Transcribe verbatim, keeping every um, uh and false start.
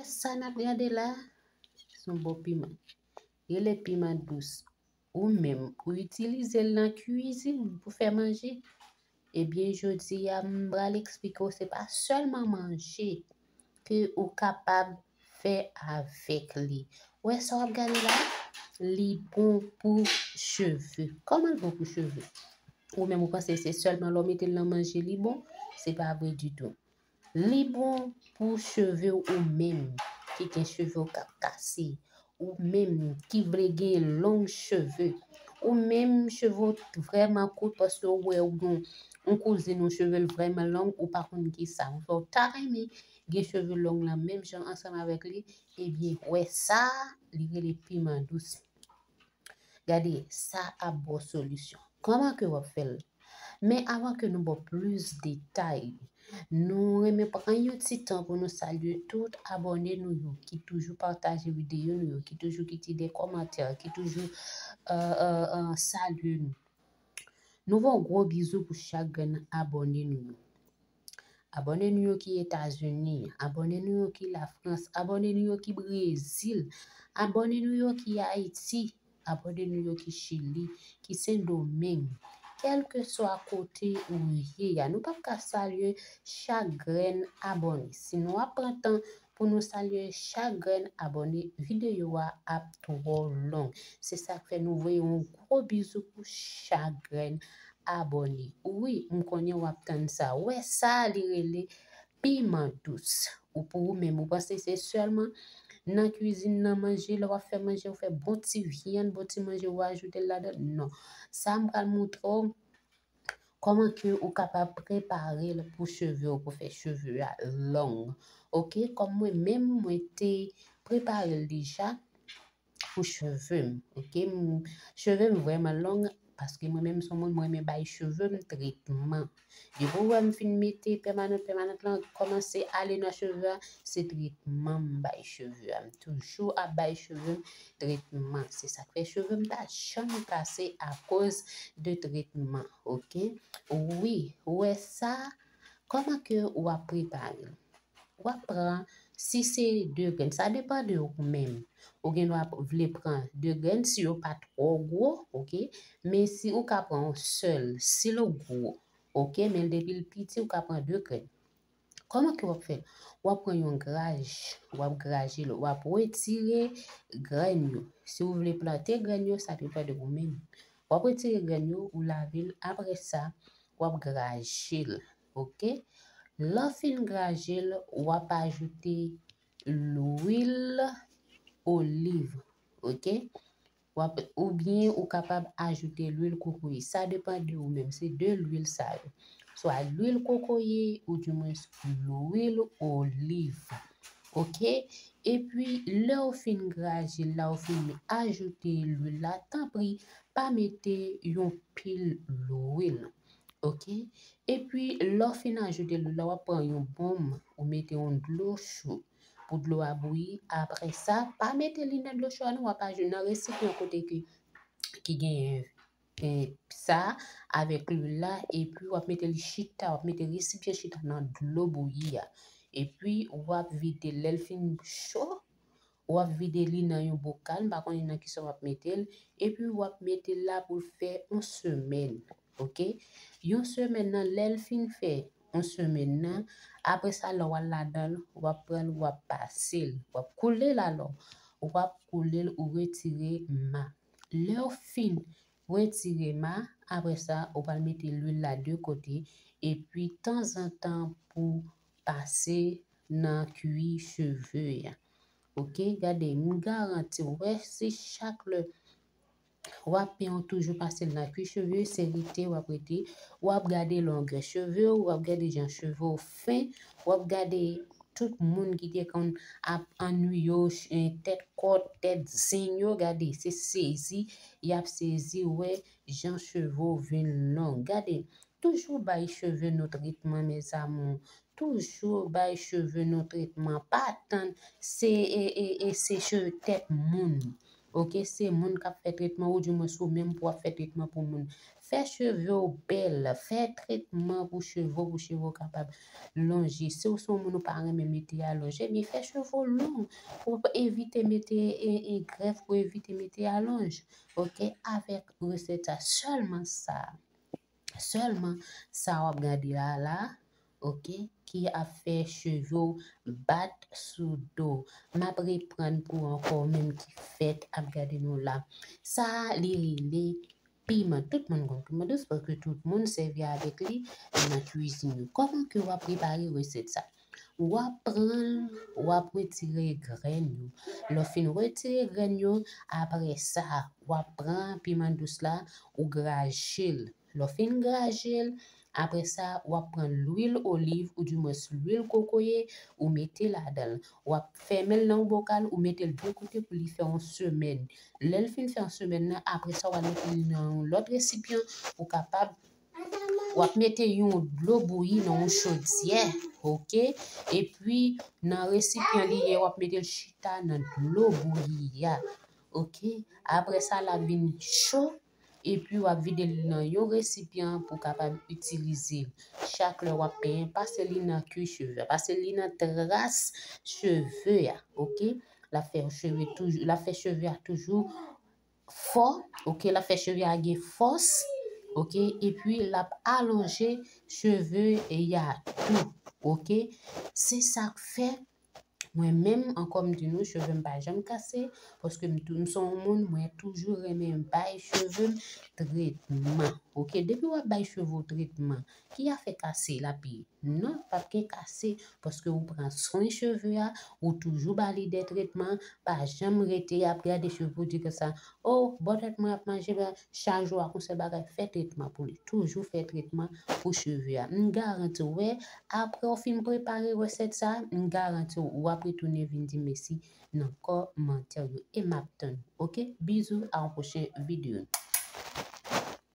Sa n ap gade la, se yon bon piman. Rele piman dous. Ou menm, ou itilize l nan kwizin pou fè manje. Ebyen, jodi a, m pral eksplike w, se pa sèlman manje ke ou kapab fè avèk li. Wè sa w ap gade la, li bon pou cheve. Kòman l bon pou cheve? Ou menm ou panse se sèlman lè w mete l nan manje li bon? Se pa vre ditou. Li bon pou cheve ou menm ki gen cheve w k ap kase, ou menm ki vle gen long cheve, ou menm cheve w vrèman kout paske ou wè ou gen yon kouzin ou cheve l vrèman long, ou pa konn kisa. Ou fè w ta renmen gen cheve long lan menm jan ansanm avèk li, ebyen, wè sa, li rele piman dous. Gade, sa ap ba w solisyon. Kòman ke w ap fè l? Men avan ke nou ba w plis detay, nou renmen pran yon ti tan pou nou salye tout abòne nou yo ki toujou pataje videyo nou yo, ki toujou kite de kòmantè, ki toujou, euh, euh, euh, salye nou. Nou voye yon gwo bizou pou chak grenn abòne nou yo. Abòne nou yo ki Etazini, abòne nou yo ki Lafrans, abòne nou yo ki Brezil, abòne nou yo ki Ayiti, abòne nou yo ki Chili, ki Sendomeng. Kèlkeswa kote ou ye a, nou p ap ka salye chak grenn abòne. Si nou ap pran tan pou nou salye chak grenn abòne, videyo a ap twò long. Se sa k fè nou voye yon gwo bizou pou chak grenn abòne. Wi, m konnen w ap tann sa. Wè sa li rele piman dous. Ou pou ou menm, ou panse se sèlman nan kwizin, nan manje, lè w ap fè manje, ou fè bon ti vyann, bon ti manje, ou ajoute l ladan l? Non. Sa m pral montre w kòman ke ou kapab prepare l pou cheve w, pou fè cheve a long. Oke, kòm mwen menm, mwen te prepare l deja pou cheve m. Oke, m, cheve m vrèman long, paske mwen menm se yon moun, mwen renmen bay cheve m tretman. Depi w wè m fin mete pèmanant, pèmanant lan kòmanse ale nan cheve a, se tretman m bay cheve a. M toujou ap bay cheve m tretman. Se sa k fè cheve m pa janm kase akoz de tretman, oke? Wi, ou wè sa, kòman ke w ap prepare l? W ap pran, si se de grenn, sa depann de ou menm. Ou gen dwa vle pran de grenn si yo pa twò gwo, oke? Men si ou ka pran yon sèl, si l gwo, oke? Men depi l piti, ou ka pran de grenn. Kòman ke w ap fè l? W ap pran yon graj, w ap graje l, w ap retire grenn yo. Si w vle plante grenn yo, sa depann de ou menm. W ap retire grenn yo, ou lave l, apre sa, w ap graje l, oke? Lè w fin graje l, w ap ajoute lwil oliv, oke? W ap, oubyen ou kapab ajoute lwil kokoye. Sa depann de ou menm. Se de lwil sa yo. Swa lwil kokoye ou dimwens lwil oliv. Oke? Epi, lè w fin graje l la, ou fin ajoute lwil la, tanpri, pa mete yon pil lwil. Oke? Epi, lè w fin ajoute lwil la, w ap pran yon bonm, ou mete yon dlo cho. Pou dlo a bouyi. Apre sa, pa mete li nan dlo cho a non, w ap ajoute nan resipyan kote ke, ki genyen, eh, sa avèk lwil la, epi w ap mete li chita, w ap mete resipyan chita nan dlo bouyi a. Epi w ap vide l, lè l fin cho, w ap vide li nan yon bokal, m pa konnen nan kisa w ap mete l, epi w ap mete l la pou l fè yon semèn, oke? Yon semèn nan, lè l fin fè yon semèn nan, apre sa, lè w al ladan l, w ap pran l, w ap pase l, w ap koule l alò, w ap koule l, ou retire ma. Lè w fin retire ma, apre sa, ou pral mete lwil la de kote, epi tanzantan pou pase nan kwi cheve a. Oke, gade, m garanti w, wè, si chak lè w ap pen, w toujou pase l nan kwi cheve, se rete w ap rete, w ap gade longè cheve w, w ap gade jan cheve w fen, w ap gade tout moun ki te konn ap annuiye w, eh, tèt kòt, tèt zen yo, gade, se sezi, y ap sezi wè jan cheve w vin long. Gade, toujou bay cheve nou tretman, mes amours. Toujou bay cheve nou tretman. Pa tann se, e, e, e se cheve tèt moun. Ok, se moun k ap fè tretman, oudimwens ou menm pou w ap fè tretman pou moun. Fè cheve w bèl, fè tretman pou cheve w, pou cheve w kapab lonje. Si w se yon moun ou pa renmen mete alonj, ebyen fè cheve w long pou w evite mete e, e grèf, pou w evite mete alonj. Ok, avèk resèt sa, sèlman sa. Sèlman sa w ap gade a la, ok, ki ap fè cheve w bat sou do. M ap reprann pou ankò menm ki fèk ap gade nou la. Sa a, li rele piman. Tout moun konn piman dous paske tout moun sèvi avèk li nan kwizin yo. Kòman ke w ap prepare resèt sa? W ap pran l, w ap retire grenn yo. Lè w fin retire grenn yo, apre sa, w ap pran piman dous la, ou graje l. Lè w fin graje l, apre sa, w ap pran lwil oliv, oudimwens lwil kokoye, ou mete ladan l. W ap fèmen l nan yon bokal, ou mete l de kote pou li fè yon semèn. Lè l fin fè yon semèn nan, apre sa, w al mete l nan yon lòt resipyan pou kapab, w ap mete yon dlo bouyi nan yon chodyè, ok? Epi, nan resipyan li ye, w ap mete l chita nan dlo bouyi a, ok? Apre sa, l ap vin cho, epi w ap vide l nan yon resipyan pou w kapab itilize l. Chak lè w ap penyen, pase li nan kwi cheve a, pase li nan tras cheve a, ok? L ap fè cheve toujou, l ap fè cheve a toujou fò, ok? L ap fè cheve a gen fòs, ok? Epi l ap alonje cheve a tou, ok? Se sa k fè mwen menm, ankò m di nou, cheve m pa janm kase, paske m tou, m se yon moun, mwen toujou renmen bay cheve m tretman, ok? Depi w ap bay cheve w tretman, ki afè kase l ap ye? Non, p ap gen kase, paske ou pran swen cheve a, ou toujou ba li de tretman, pa janm rete ap gade cheve w di konsa, o, bò tèt mwen ap manje, chak jou a yon sèl bagay, fè tretman pou li. Toujou fè tretman pou cheve a. M garanti w, wè, apre w fin prepare resèt sa, m garanti w, w ap retounen vin di m mèsi nan kòmantè yo. E m ap tann, ok? Bizou, a yon pwochen videyo.